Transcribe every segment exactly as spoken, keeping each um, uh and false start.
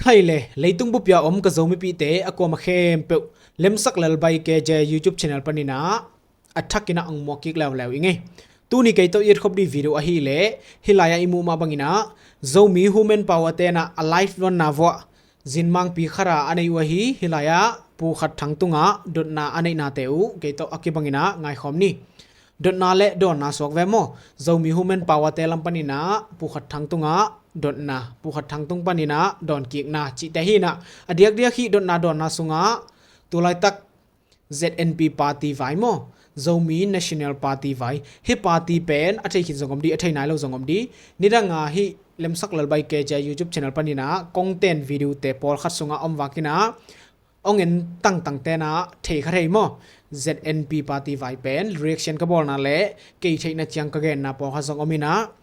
Hai le, leitung bupia om ka Zomipihte a kuama khempeuh Lemsak Lalbai K J YouTube channel paninah a thakinah ang muak kik leuleu i ngei. Tuni kei tawh i et khop dih video ahi leh, hih lai-ah i muh mah banginah Zomi Human Power tenah a live luanna vuah zinmangpi khata a nei uh ahi, hih lai-ah Pu Khat Thang tungah dotna a neihnate uh kei tawh a kibanginah ngaikhawm ni. Dotna le dawnna suak ve maw? Zomi Human Power te lam paninah Pu Khat Thang tungah dotna, Pu Khat Thang tung paninah dawnkikna cihte hinah a diakdiak hih dotna dawnna sungah tulaitak Z N P party vai maw, Zomi National Party vai. Hih party pen a thei khin zong om dih, a thei nai lo zong om dih. Nidanga hih Lemsak Lalbai K J YouTube channel paninah kongten video te pawlkhat sungah om vakinah ong en tangtang tenah thei kha thei maw? Z N P party vai pen reaction ka bawlna le kei theihna ciang ka genna pawlkhat zong om inah,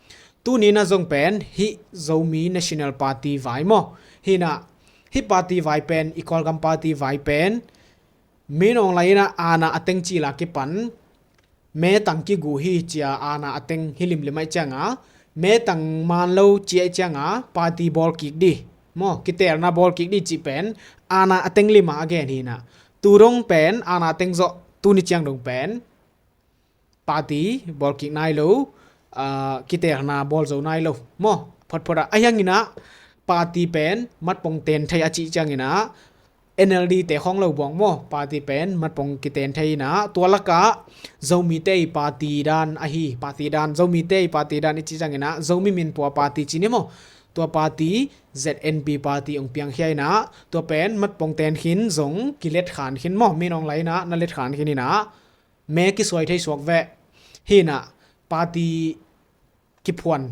tuninah zong pen hih Zomi National Party vai maw? Hinah hih party vai pen, i Kawlgam party vai pen Min Aung Hlaing inah aana a teng cila kipan metang kigu hi cia aana a teng hi limlim aih cianga, metang man lo ci aih cianga party bawl kik dih maw, kitelna bawl kik dih cih pen aana a teng lima a gen hinah. Tu dong pen aana a teng zawh tuni ciang dong pen party bawl kik nai lo, ah, kitelna bawl zo nai lo maw? Photphot ah a hianginah party pen matpong ten thei a cih cianginah N L D te khawng lo buang maw? Party pen matpong kiten thei inah tua lakah Zomite i party dan ahi, party dan, Zomite i party dan i cih cianginah Zomi Minpua party ci ni maw? Tua party Z N P party ong piangkhia inah tua pen matpong ten khin zong kilet khan khin maw? Min Aung Hlaing inah na let khan khin inah me kisuai thei suak veh. Hinah party kiphuan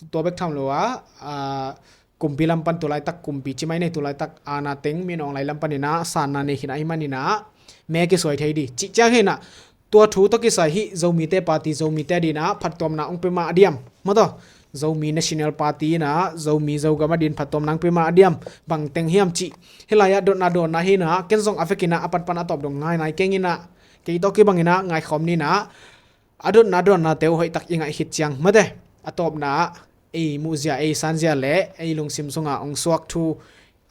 tua bek tham lo a, aa, kumpi lam pan tulaitak kumpi ci mai nei, tulaitak aana teng Min Aung Hlaing lam paninah sanna nei khin ahi maninah me kisuai thei dih cih ciang hinah tua thu tawh kisai hih Zomite party, Zomite dinah phattuamna ong pia mah a diam maw taw? Zomi National Party inah Zomi Zogam a din phattuamna ong pia mah a diam? Bangteng hiam cih hih lai-ah dotna dawnna hinah ken zong a vekinah a panpan a tawp dong ngai nai keng inah kei tawh kibanginah ngaikhawm ninah a dotna dotnate uh hoihtak i ngaih khit ciang mate, a tawpna ah ei muhzia, ei sanzia le ei lungsim sunga ong suak thu,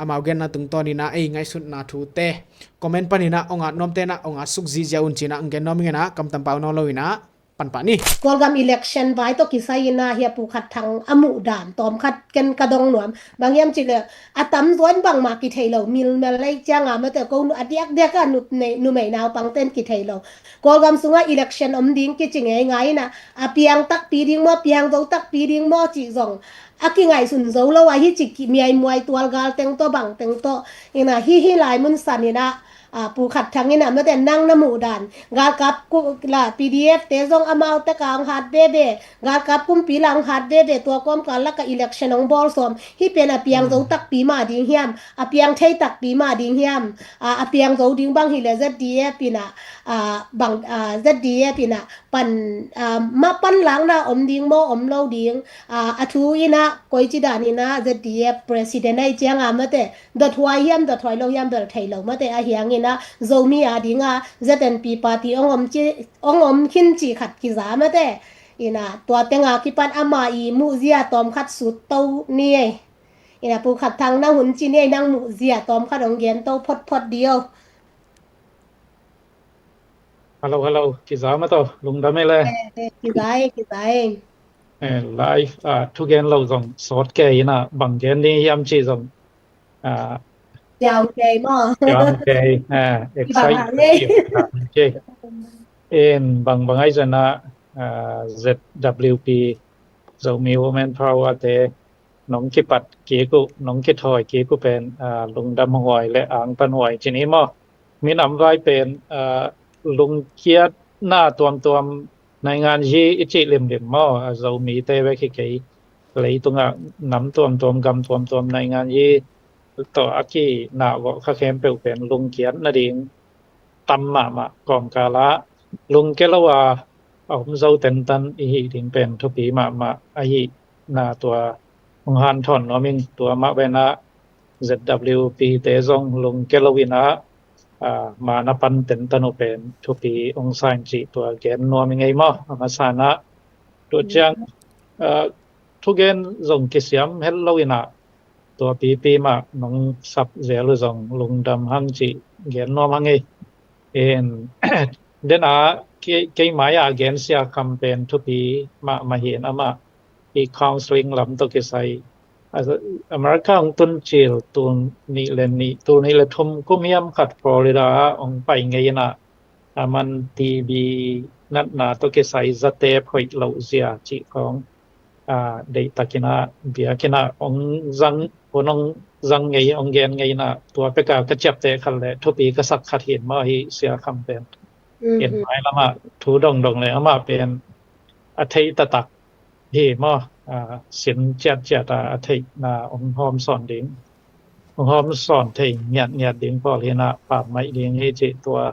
amau genna tungtawninah ei ngaihsutna thute comment paninah ong at nuamtenah ong at suk zihziah un cinah ong gen nuam ingenah kamtam pau nawn loinah panpah ni. Kawlgam election vai tawh kisai inah hia Pu Khat Thang a muh dan tawmkhat ken ka dong nuam. Bang hiam cih leh a tamzaw in bangmah kithei lo, milmel lei cianga mate ko a diakdiak a numei naupangte in kithei lo. Kawlgam sungah election om ding kici ngeingai inah a piang takpi ding maw, a piang zo takpi ding maw cih zong a kingaihsun zo lo a, hi ci miaimuai tualgal teng tawh bangteng tawh inah hih hih lai mun san inah, a, Pu Khat Thang inah mate nang na muh dan galkap la P D F te zong amau teka ong hat veve, galkap kumpi la ong hat veve, tua kawmkal lakah election ong bawl sawm, hih pen a piang zo takpi mah ding hiam, a piang thei takpi mah ding hiam? A, a piang zo ding bang hileh Z D F inah, a, bang, a, Z D F inah pan, a, mah panlakna om ding maw, om lo ding? A, a thu inah koici dan inah Z D F president aih cianga mate dothuai hiam, dothuai lo hiam bel thei lo mate, a hianginah Zomi a dinga Z N P party ong om ci, ong om khin cih khat kiza mate. Inah tua tenga kipan ama i muhzia tawmkhat sut to ni ei. Inah Pu Khat Thang na hun ci ni ei, nang muhzia tawmkhat ong gen to photphot dih o. Hello, hello. Kiza maw taw, lungdam ei le. Eh, eh, kiza ei, kiza ei. Eh, live, ah, thugen lo zong sawt kei inah bang gen ni hiam cih zong, ah, siam kei maw? Siam kei, ah, excited. In bang bang aih zanah, ah, Z W P, Zomi Women Power te nong kipat kik uh, nong kithawi kik uh pen, ah, lungdam huai le angpan huai ci ni maw? Minam vai pen, ah, lungkiatna tuamtuam naingan hi i cih limlim maw? Ah, Zomite bek hi kei, leitungah nam tuamtuam, gam tuamtuam naingan hi tawh a kinah vawh kha khempeuh pen lungkiat nading tam mahmah kawmkal ah lungke lo a, a om zo tentan i hih ding pen thupi mahmah ahihna tua hong hanthawn nuam ing. Tua mah venah Z W P te zong lungke lo inah, ah, man a pan tentan uh pen thupi hong sa ing cih tua gen nuam ing ei maw? A masa inah tua ciang, ah, thugen zong kisiam het lo inah tua pipi mah nong sap zel uh zong lungdam hang cih gen nuam hang ei. In, den a kei, kei mai a gen Sia Kham pen thupi mahmah hi in, amah i counseling lam tawh kisai, a, America hong tun cil tul nih le nih, tul nih le thum kum hiam khat Florida ah hong pai ngei in ah, a man T B natna tawh kisai zatep hoih loh zia cih khawng, a, deihtakin ah biakinn ah hong zang, hun hong zang ngei, hong gen ngei in ah, tua pek a ka ciapteh khat le thupi ka sak khat hi in maw, hi Sia Kham pen. In, mhm, mailam ah thu dongdong le amah pen a thei taktak hi maw, a, sin ciatciat a, a theihna hong hawm sawn ding, hong hawm sawn thei ngiatngiat ding pawl hi in ah, pammaih ding hi cih tua,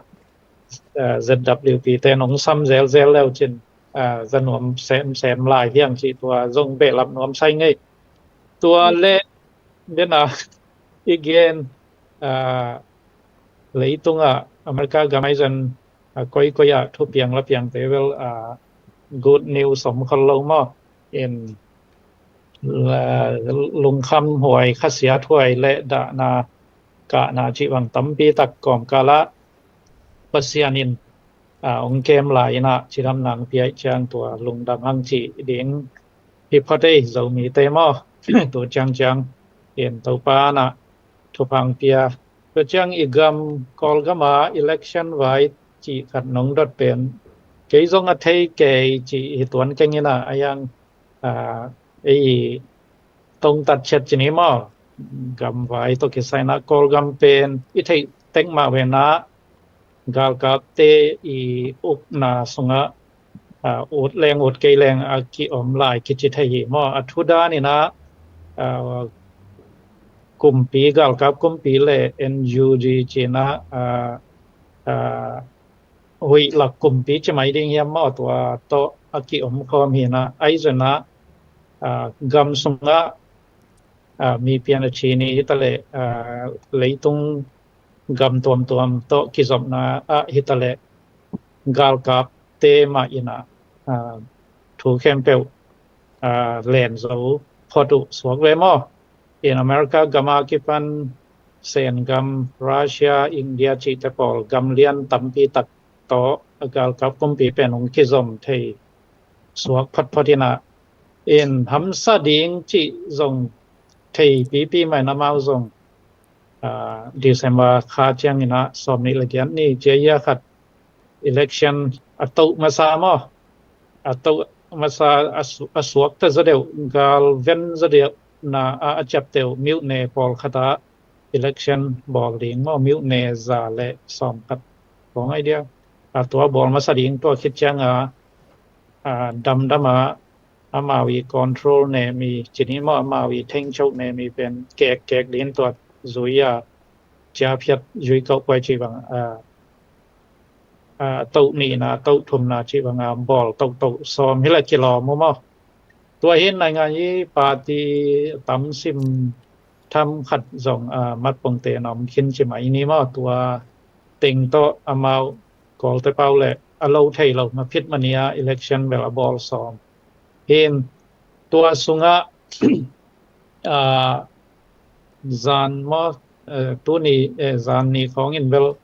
a, Z W P te nong sam zelzel leu cin, a, za nuam semsem lai hiang cih tua zong behlap nuam sai ngei. Tua le den a i gen, a, leitung ah America gam ah i zan, a, koikoi ah thupiang lapiangte bel, a, good news om khol lo maw. In, a, lungkham huai, khasiat huai le dahna kahna cih bang tampi tak kawmkal ah Pasian in, a, hong kem lai in ah cidamna hong pia ahih ciang tua lungdam hang cih ding hi phot ei, Zomite maw. Tua ciangciang in Topa in ah thupha hong pia. Tua ciang i gam, Kawlgam ah election vai cih khat nong dot pen kei zong a thei kei cih hi tuan keng in ah, a yang, a, ei tongtat ciat ci ni maw, gam vai tawh kisai in ah Kawlgam pen i theih tek mah ve in ah, galkapte i ukna sungah, a, ut leng ut kei leng a kiom lai kici thei hi maw. A thu dan in ah, a, kumpi, galkap kumpi le N U G ci in ah, a, a, huih lak kumpi ci mai ding hiam maw, tua tawh a kiom khawm hi in ah, ahi zongin ah, a, gam sungah, a, mi pian a ci ni hi ta leh, a, leitung gam tuamtuam tawh kizopna ah hi ta leh, galkapte mah in ah, a, thu khempeuh, a, len zo phot uh suak ve maw. In America gam a kipan Sen gam, Russia, India cihte pawl gam lian tampi tak tawh a galkap kumpi pen hong kizom thei suak photphot in ah, in hamsa ding cih zong thei pipi mah in amau zong, a, December kha ciangin ah sawmnih le giat ni, cia ia khat election a toh masa maw, a toh masa, a su-, a suakta zaw deuh, gal ven zaw deuh na a, a ciapteuh myone pawlkhat ah election bawl ding maw, myone za le sawmkhat khawng ai dia. A tua bawl masa ding, tua khit ciang a, a, damdam a, amau i control ne mi ci ni maw, amau i thengchoh ne mi pen kekkek ding, tua zui a ciaphiat zui kauh kuai ci bang, a, a, toh nihna, toh thumna ci bang a bawl tohtoh sawm hi leh kilawm uh maw. Tua hi in naingan i party tam sim tham khat zong, a, matpongte na om khin ci mai ni maw, tua teng tawh amau Kawlte pau le a lo thei lo, maphit mania election bel a bawl sawm hi in, tua sungah, a, zan maw, eh, tuni, eh, zan ni khawng in bel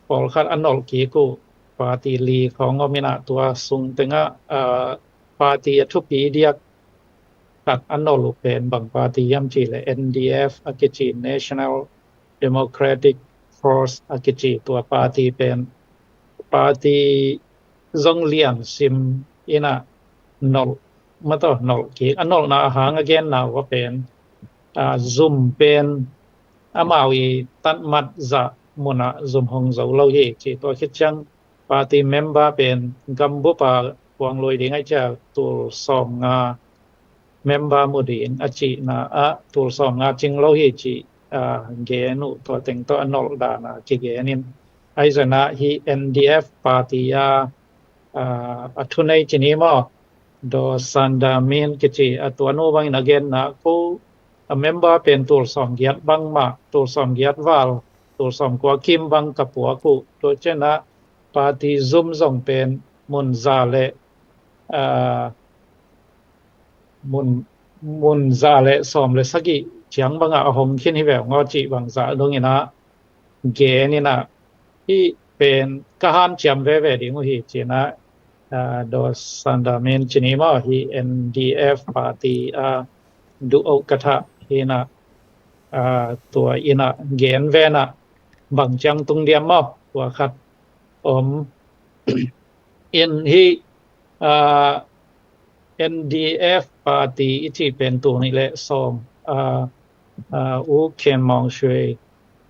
pawlkhat a nolh kik uh party li khawng om in ah, tua sung tengah, a, party a thupi diak khat a nolh uh pen bang party hiam cih leh N D F a kici, National Democratic Force a kici, tua party pen party zong lian sim in ah nolh, mataw, nolh kik. A nolhna a hang a genna uh a pen, a, zum pen amau i tatmat zah mun ah zum hong zo lo hi ci. Tua khit ciang party member pen gambup a kuang lui ding ai cia, tul sawmnga member mu ding a cihna ah tul sawmnga cing lo hi cih, a, gen uh, tua teng tawh a nolh dan a kigen in. Ahi zongin ah hih N D F party a, a, a thunei ci ni maw, Daw Sanda Min kici, a, tua nu bangin a genna, ko a member pen tul sawmgiat bang mah, tul sawmgiat val, tul sawmkua kim bang ka puak uh. Tua ciangin ah party zum zong pen mun za le, a, mun, mun za le sawm le sagih ciang bangah a hong khin hi ve ung aw cih bangzah dong inah gen inah, hih pen ka hanciam veve ding uh hi ci inah, ah, Daw Sanda Min ci ni maw, hih N D F party a duh oh ka thah hi inah, ah, tua inah gen ve inah bang ciang tung diam maw, tua khat om in hih, ah, N D F party i cih pen tul nih le sawm, ah, ah, U Khin Maung Htwe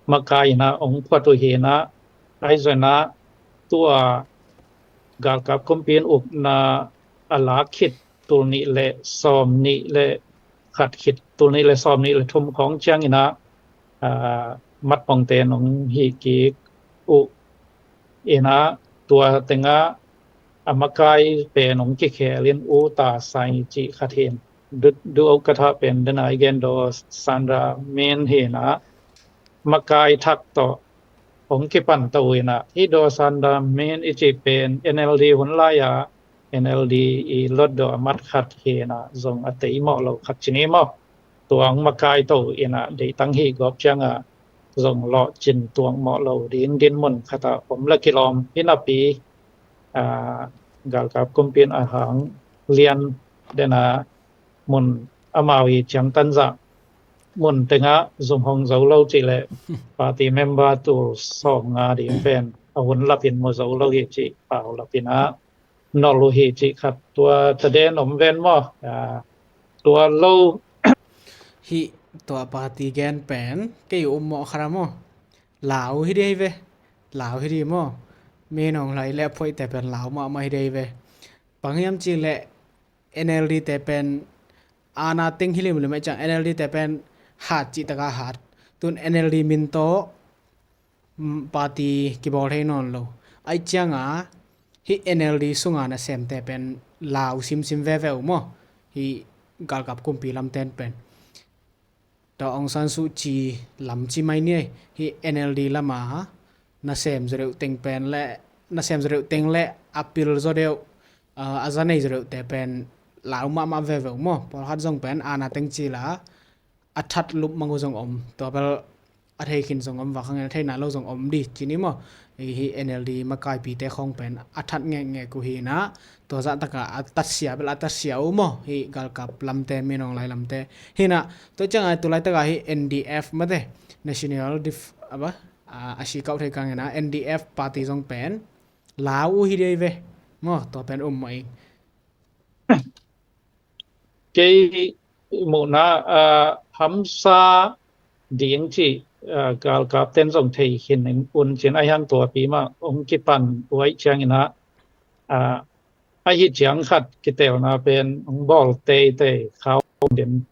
makai inah ong phuat uh hi inah, ahi zong inah tua galkap kumpi in ukna a lak khit tul nih le sawm nih le khat khit, tul nih le sawm nih le thum khawng ciang inah, ah, matpongte in ong hih kik uh inah, tua tengah a makai pen ong kikhel in U Ta Sai cih khat hi in, duh, duh oh ka thah pen dena i gen Daw Sanda Min hi inah, makai thak tawh ong kipan to uh inah, hih Daw Sanda Min i cih pen N L D hun lai-a N L D i lotdaw a mat khat hi inah, zong a tei mawh lo khat ci ni maw. Tua ong makai to uh inah, deitang hih gawp ciangah zong lawhcin tuak mawh lo ding dinmun khatah om la kilawm hi napi, ah, galkap kumpi in a hang lian dena mun amau i ciangtan zah mun tengah zong hong zo lo cih le party member tul sawm nga ding pen a hun lapin mu zo lo hi cih pau lapin ah nol uh hi cih khat tua taden om ven maw? Ah, tua lo. Hih tua party gen pen kei um mawh khat a maw? Lau hi dei ve. Lau hi dei maw? Min Aung Hlaing le a phuaihte pen lau mahmah hi dei ve. Bang hiam cih le N L D te pen aana teng hi limlim a ciang N L D te pen hat cih taka hat. Tun N L D min tawh, mm, party kibawl thei nawn lo. Ahi cianga hih N L D sunga nasemte pen lau simsim veve uh maw? Hih galkap kumpi lamten pen. Tua Aung San Suu Kyi lam ci mai ni ei, hih N L D lama nasem zaw deuh teng pen le, nasem zaw deuh teng le a pil zaw deuh, ah, a za nei zaw deuhte pen lau mahmah veve uh maw? Pawlkhat zong pen aana teng cila a that lup mang uh zong om. Tua bel a thei khin zong om, va khangen a theina lo zong om di ci ni maw? Hih N L D makaipite khawng pen a that ngekngek uh hi inah, tua zahtaka a tatsia bel a tatsia uh maw? Hih galkap lamte, Min Aung Hlaing lamte hi inah, tua cianga tu laitaka hih N D F mate, National Def-, a ba, a, a si kauh thei kang inah N D F party zong pen lau uh hi dei ve maw? Tua pen um mah ing. Kei muhna, ah, hamsa ding cih, ah, galkap ten zong thei khin un cin, a hiang tuapi mah ong kipan uh aih ciang inah, ah, ahi ciang khat kitelna pen ong bawl teitei khau din,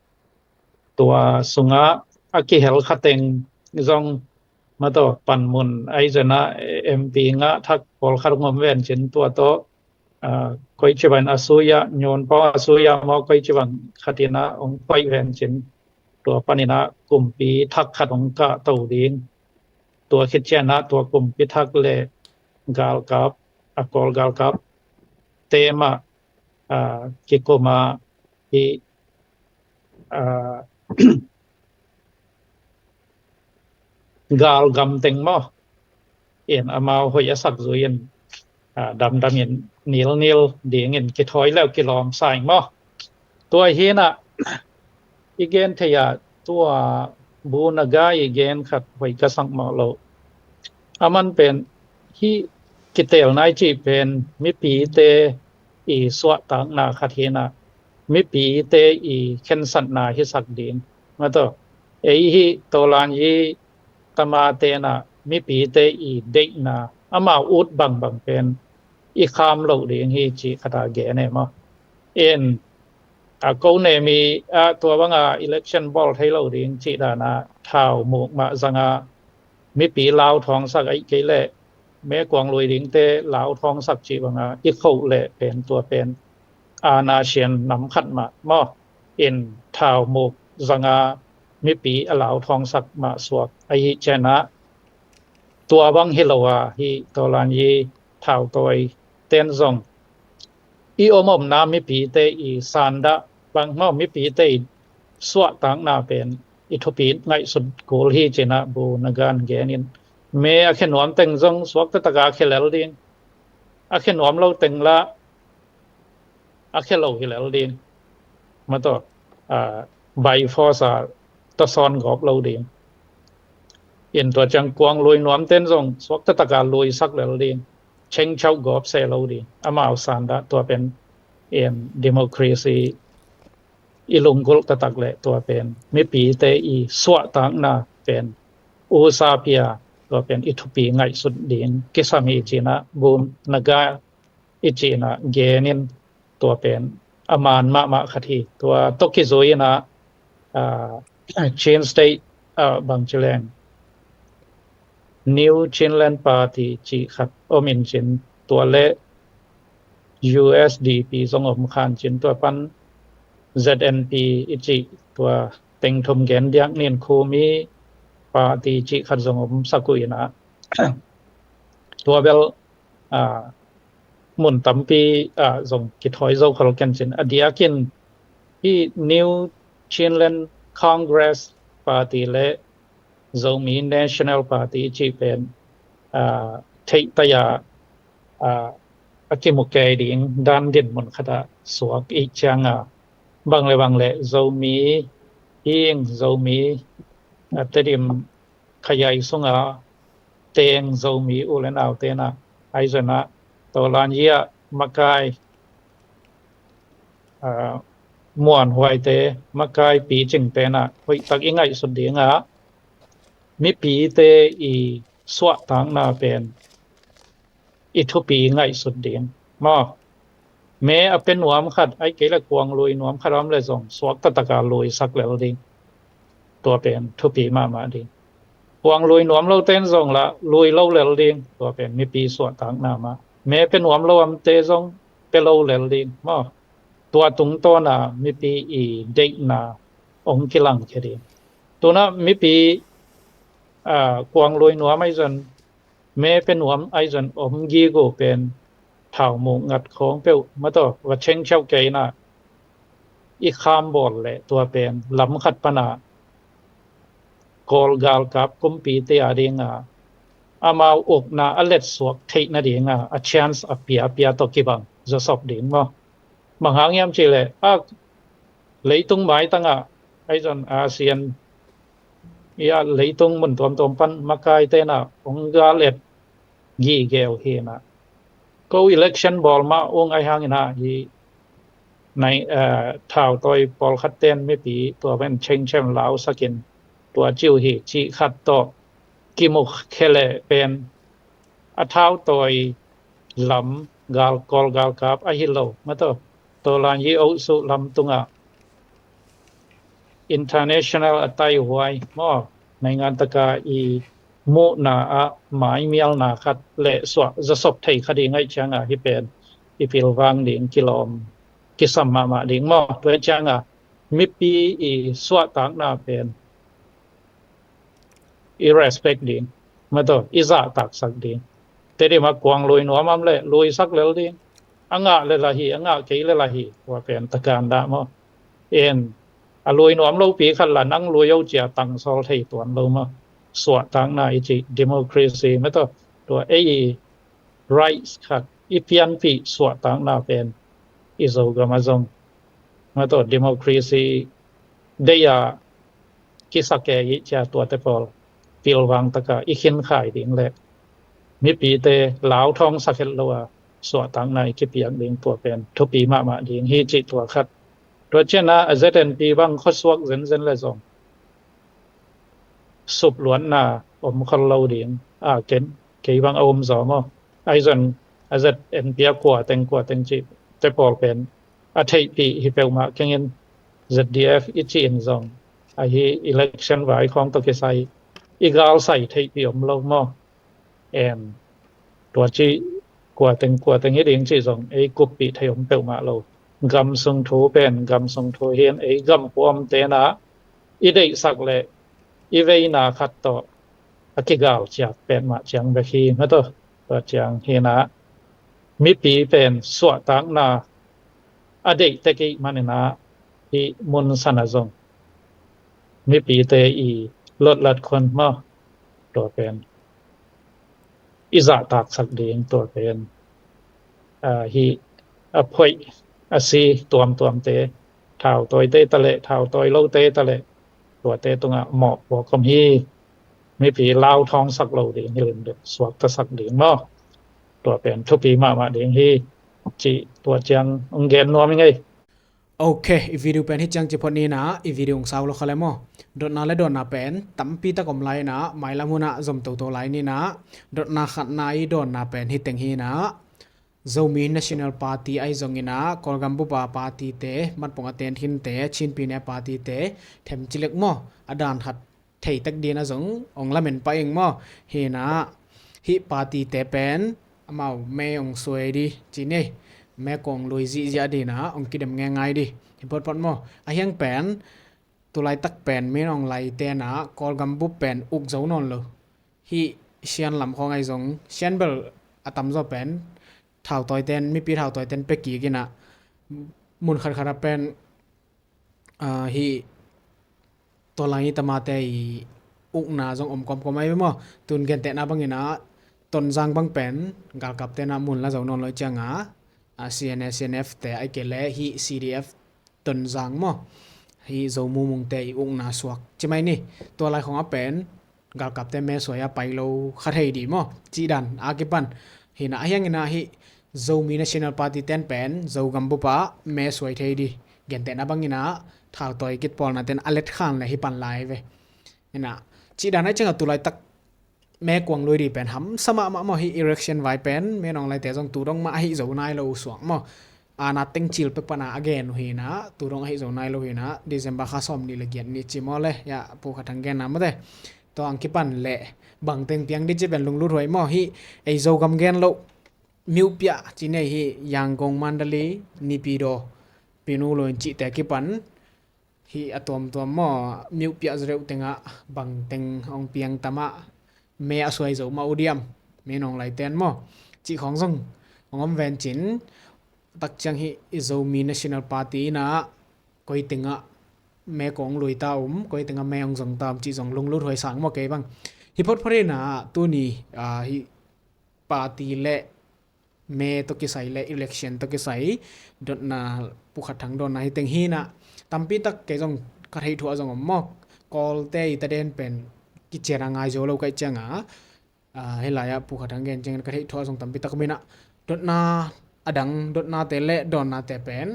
tua sungah a kihel khateng zong mataw panmun ahi zena M P ngah thak pawlkhat ong om ven cin, tua tawh, ah, koici bang a suya, nyun pawng a suya maw, koici bang khat inah ong koih ven cin, tua pan inah kumpi thak khat ong kah to ding. Tua khit cianah tua kumpi thak le galkap, a Kawl galkap te mah, ah, kikum a hih, ah, galgam teng maw in amau hoih a sak zui in, ah, damdam in nilnil dingin kithawi leu kilawm sa ing maw? Tua hi inah i gen thei ah tua Bu Naga i gen khat hoih ka sak mawh lo. A man pen hih kitelna i cih pen mipite i suahtakna khat hi inah, mipite i khensatna hisak ding. Mataw, ei hih Tawlan i tamate inah mipite i deihna, amau ut bangbang pen i kham loh ding hi cih khat a gen e maw? In, a, ko nem i, a, tua banga election bawl thei lo ding cih dana thau muk mah zanga mipi lau thawngsak aih kei leh mekuang lui dingte lau thawngsak cih banga i khoh leh pen tua pen aana sian nam khat mah maw? In thau muk zanga mipi a lau thawngsak mah suak ahi cianah tua bang hi lo a, hih Tawlan i thautawi ten zong i om omna mipite i sandah bang maw, mipite i suahtakna pen i thupi ngaihsut kul hi ci-in ah Bu Naga in gen in, me a khia nuam teng zong suak taktak a khia lel ding, a khia nuam lo teng lah a khia lo hi lel ding, mataw, by force a tawsawn gawp lo ding. In tua ciang kuang lui nuam ten zong suak taktak a lui sak lel ding, chengchau gawp se lo ding, amau san dah tua pen in democracy i lunggulh taktak leh tua pen mipite i suahtakna pen usa pia, tua pen i thupi ngaihsut ding kisam hi ci-in ah Bu Naga i ci-in ah gen in, tua pen a man mahmah khat hi. Tua tawh kizui in ah, ah, Chin State, ah, bangci leng New Chinland Party cih khat om in cin, tua leh U S D P zong om khan cin, tua pan Z N P i cih tua teng thum gen diak nin Khumi Party cih khat zong om sak uh in ah, tua bel, ah, mun tampi, ah, zong kithawi zo khol ken cin. A diakin hih New Chinland Congress Party leh Zomi National Party cih pen, ah, theih tai a, ah, a kimu kei ding dan dinmun khat ah suak i ciang a, bang leh bang leh Zomi hing, Zomi, ah, Tedim khayaing sunga teng Zomi u leh nau ten ah, ahi zong ah Tawlanyi ah makai, ah, muanhuaite, makai picing ten ah hoihtak i ngaihsut ding ah, mipite i suahtakna pen i thupi ngaihsut ding. Maw, me a pia nuam khat, ahih kei leh kuang lui nuam khat om leh zong suak taktak a lui sak lel ding. Tua pen thupi mahmah ding. Kuang lui nuam lo ten zong lah lui lo lel ding. Tua pen mipi suahtakna mah. Me pia nuam lo omte zong pia lo lel ding. Maw, tua tungtawn a mipi i deihna hong kilangkhia ding. Tu-in ah mipi, ah, kuang lui nuam ahi zong, me pia nuam ahi zong om gige pen thau muk ngat khawng peuh, mataw, va chengchau kei in ah i kham bawl leh tua pen lam khat pan ah Kawl galkap kumpite a ding a, amau ukna a letsuak theih nading a, a chance a pia pia tawh kibang zawsop ding maw. Bang hang hiam cih leh, a, leitung maitang ah, ahi zong ASEAN i ah leitung mun tuamtuam pan makai ten ah hong gal et gige uh hi in ah, ko election bawl mah ung ahi hangin ah hi nai, eh, thautawi pawlkhat ten mipi tua pen chengchem lausak in tua ci uh hi cih khat tawh kimu khia leh pen a thautawi lam gal, Kawl galkap ahi lo, mataw, Tawlanyi aw suh lam tungah international a taihuai maw, naingan taka i muhna ah maimialna khat leh suah zawsop thei kha ding ahih ciang a, hih pen i pilvang ding kilawm kisam mahmah ding maw. Tua ciang a mipi i suahtakna pen i respect ding, mataw, i zahtaksak ding. Tedim ah kuang lui nuam om leh luisak lel ding. A ngah leh lah hi, a ngah kei leh lah hi, tua pen takan dah maw. En, a lui nuam lopi khat lah nang lui o ci a tangsawl thei tuan lo maw. Suahtakna i cih democracy, mataw, tua ei rights khat i pianpih suahtakna pen i Zogam ah zong, mataw, democracy deih a kisa kei i ci a, tuate pawl pilvang taka i khinkhai ding leh mipite lauthawng sak het lo a suahtakna i kipiak ding, tua pen thupi mahmah ding hi cih tua khat. Tua ciang a ZNP bang khuasuak zenzen leh zong supluatna om khol lo ding a, ken, kei bang a um zaw maw. Ahi zong a ZNP a kua teng kua teng cihte pawl pen a theihpih hi peuhmah keng in, ZDF i cih in zong ahi election vai khawng tawh kisai i galsai theihpih om lo maw. Em, tua cih kua teng kua teng hi ding cih zong ei kuppih thei om peuhmah lo. Gam sung thu pen gam sung thu hi in, ei gam puamte na i deihsak leh i veina khat tawh a kigal ciat petmah ciang bek hi, mataw. Tua ciang hi in ah mipi pen suahtakna a deih tek ih manin ah hih mun san ah zong mipite i lotlat khon maw, tua pen i zahtaksak ding, tua pen, ah, hih a phoih a si tuamtuamte, thautawite ta leh thautawi lote ta leh, tuate tungah mawhpuak om hi. Mipi lau thawngsak lo ding hi lem deuh, suaktasak ding maw, tua pen thupi mahmah ding hi, cih tua ciang hong gen nuam ing ei. Ok, i video pen hih ciang ci phot ni in ah, i video hong sau lo kha le maw. Dotna le dawnna pen tampi tak om lai in ah, mailam hun ah zom toto lai ni in ah, dotna khatna i dawnna pen hih teng hi in ah, Zomi National Party ahi zongin ah, Kawlgam bupa party te, Matpong a ten khinte, Chin Pyine party te, them ci lek maw, a dan khat theitek ding a zong hong lamen pah ing maw. Hi in ah, hih party te pen amau me hong suai ding ci ni, me kong lui zihziah ding in ah hong kidem ngeingai ding hi photphot maw. A hiang pen, tu laitak pen Min Aung Hlaing ten ah Kawlgam bup pen uk zo nawn lo. Hih Shan lam khawng ahi zong, Shan bel a tamzaw pen thautawiten, mipi thautawiten pia kik in ah, mun khatkhat ah pen, ah, hih Tawlang i tamate i ukna zong om kawmkawm ahi ve maw. Tun gentehna bangin ah, Tonzang bang pen galkapte in ah mun la zo nawn lo ciang ah, ah, C N A, C N F te, ahih kei leh hih C D F Tonzang maw, hih Zo mumungte i ukna suak ci mai ni. Tua lai khawng ah pen galkapte me suai a pai lo kha thei ding maw, cih dan a kipan. Hi in ah, a hiang in ah hih Zomi National Party ten pen Zogam bup ah me suai thei ding, gentehna bangin ah thautawi kitpawlna ten a let khan leh hi pan lai ve. Hi in ah, cih dan ahih ciang ah tu laitak me kong lui ding pen hamsa mahmah maw. Hih election vai pen Min Aung Hlaing te zong tu dong mah ahi zo nai lo uh suak maw. Aana teng cil pek pan a a gen uh hi in ah, tu dong ahi zo nai lo hi in ah, December kha sawmnih le giat ni ci maw le, ya, Pu Kha Thang genna mate. Tua hong kipan leh bangteng piang ding cih pen lunglut huai maw. Hih ei Zogam gen loh, myopia ci nei, hih Yangon, Mandalay, Naypyidaw, Pyongyang cihte kipan, hih a tuamtuam maw, myopia zaw deuh teng ah bangteng hong piang ta mah, me a suai zo mah uh diam, Min Aung Hlaing ten maw, cih khawng zong hong om ven cin, tak ciang hih i Zomi National Party in ah koi teng ah me kong lui ta um, koi teng ah me hong zong ta um cih zong lunglut huai sang maw kei bang. Hi photphot in ah tuni, ah, hih party le me tawh kisai le election tawh kisai dotna, Pu Kha Thang dawnna hi teng hi in ah, tampi tak kei zong ka theih thu ah zong om maw. Kawlte i taden pen kician a ngai zo lo ka hih ciang ah, ah, hih lai ah Pu Kha Thang gen ciangin ka theih thu ah zong tampi tak om in ah, dotna a dang, dotnate le dawnnate pen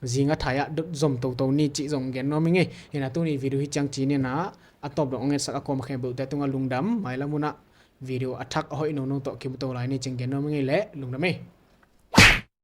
zing a thai ah dot zom toto ni cih zong gen nuam ing ei. Hi in ah tuni video hih ciang ci ni in ah, a tawp dong hong etsak a kuamah khempeuhte tungah lungdam, mailam hun ah video a thak a hoih nono tawh kimu to lai ni cih gen nuam ing ei le, lungdam ei.